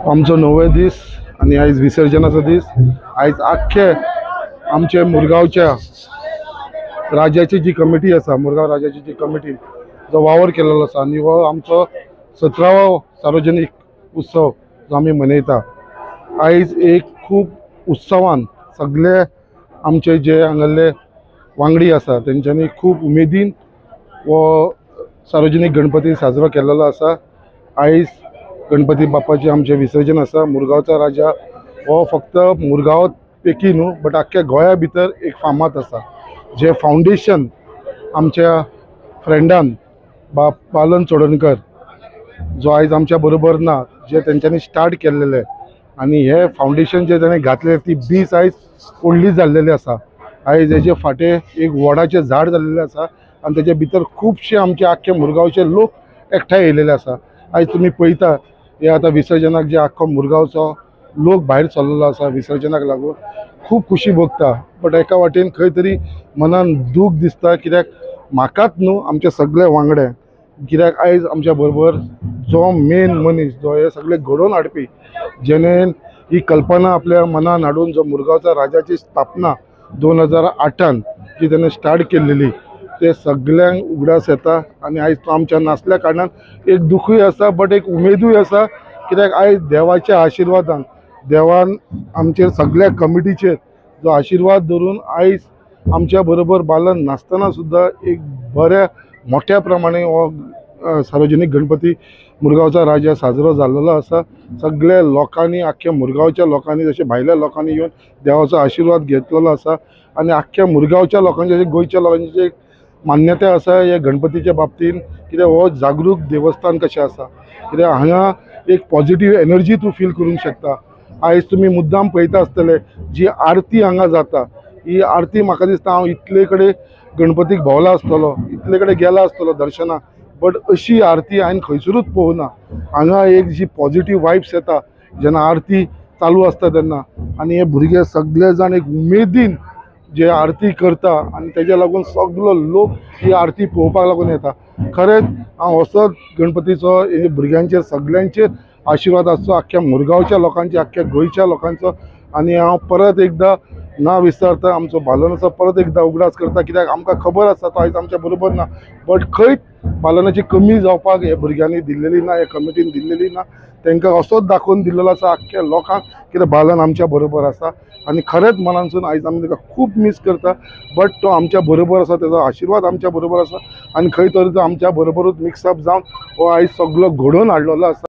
आमचो णवे दीस आनी आयज विसर्जनाचो दीस। आयज आख्खे आमचे मुरगांवच्या राज्याची जी कमिटी आसा, मुरगांव राज्याची जी कमिटी जो वावर केलेलो आसा आनी हो आमचो 17वो सार्वजनीक उत्सव जो आमी मनयता। आयज एक खूब उत्सवान सगळे आमचे जे हांगासरले वांगडी आसा तेंच्यांनी खूब उमेदीन हो सार्वजनीक गणपती साजरो केलेलो आसा। आयज गणपती बाप्पाचें आमचें विसर्जन आसा। मुरगांवचा राजा हो फक्त मुरगांव पेकी न्हू बट आख्ख्या गोंया भितर एक फामाद आसा। जे फावंडेशन आमच्या फ्रेंडान बाब बालन चोडणकर जो आयज आमच्या बरोबर ना, जे तेंच्यांनी स्टार्ट केल्लेलें आनी हे फावंडेशन जे ताणें घातलें ती बीज आयज व्हडली जाल्लेली आसा। आयज हेजे फाटे एक वडाचें झाड जाल्लेलें आसा आनी तेजे भितर खुबशे आमचे आख्खे मुरगांवचे लोक एकठांय येयलेले आसा। आयज तुमी पळयता हे आतां विसर्जनाक जे आख्खो मुरगांवचो लोक भायर सरलेलो आसा विसर्जनाक लागून खूब खुशी भोगता। बट एका वाटेन खंय तरी मनान दूख दिसता, कित्याक म्हाकाच न्हू आमचे सगळे वांगडे, कित्याक आयज आमच्या बरोबर जो मेन मनीस जो हे सगळे घडोवन हाडपी, जेणे ही कल्पना आपल्या मनान हाडून जो मुरगांवचा राजाची स्थापना 2008 जी तेणें स्टार्ट केल्लेली ते सगळ्यांक उगडास येता। आनी आयज तो आमच्या नासल्या कारणान एक दुखूय आसा बट एक उमेदूय आसा, कित्याक आयज देवाच्या आशिर्वादान देवान आमचेर सगळ्या कमिटीचेर जो आशिर्वाद धरून आयज आमच्या बरोबर बालन नासतना सुद्दां एक बऱ्या मोठ्या प्रमाणे हो सार्वजनीक गणपती मुरगांवचा राजा साजरो जाल्लेलो आसा। सगळ्या लोकांनी आख्ख्या मुरगांवच्या लोकांनी जशें भायल्या लोकांनी येवन देवाचो आशिर्वाद घेतलेलो आसा आनी आख्ख्या मुरगांवच्या लोकांचे जशें गोंयच्या लोकांची एक मान्यताय आसा हे गणपतीच्या बाबतीन, कित्याक हो जागरूक देवस्थान कशें आसा, कित्याक हांगा एक पॉझिटीव एनर्जी तूं फील करूंक शकता। आयज तुमी मुद्दाम पळयता आसतले जी आरती हांगा जाता ही आरती म्हाका दिसता हांव इतले कडेन गणपतीक भोंवला आसतलो, इतले कडेन गेला आसतलो दर्शनाक, बट अशी आरती हांवें खंयसरूच पळोवना। हांगा एक जी पॉझिटीव वायब्स येता जेन्ना आरती चालू आसता तेन्ना, आनी हे भुरगे सगळे जाण एक उमेदीन जे आरती करता आनी तेज्या लागून सगलो लोक ही आरती पळोवपाक लागून येता। खरेंच हांव असोच गणपतीचो हे भुरग्यांचेर सगल्यांचेर आशिर्वाद आसचो, आख्ख्या मुरगांवच्या लोकांचे, आख्ख्या गोंयच्या लोकांचो। आनी हांव परत एकदां ना विसरता आमचो बालनाचो परत एकदां उगडास करता, कित्याक आमकां खबर आसा तो आयज आमच्या बरोबर ना, बट खंयच बालनाची कमी जावपाक हे भुरग्यांनी दिल्लेली ना, हे कमिटीन दिल्लेली ना। तांकां असोच दाखोवन दिल्लेलो आसा आख्ख्या लोकांक कित्याक बालन आमच्या बरोबर आसा। आनी खरेंच मनानसून आयज आमी ताका खूब मीस करता, बट तो आमच्या बरोबर आसा, तेजो आशिर्वाद आमच्या बरोबर आसा आनी खंय तरी तो आमच्या बरोबरूच मिक्सअप जावन हो आयज सगलो घडोवन हाडलेलो आसा।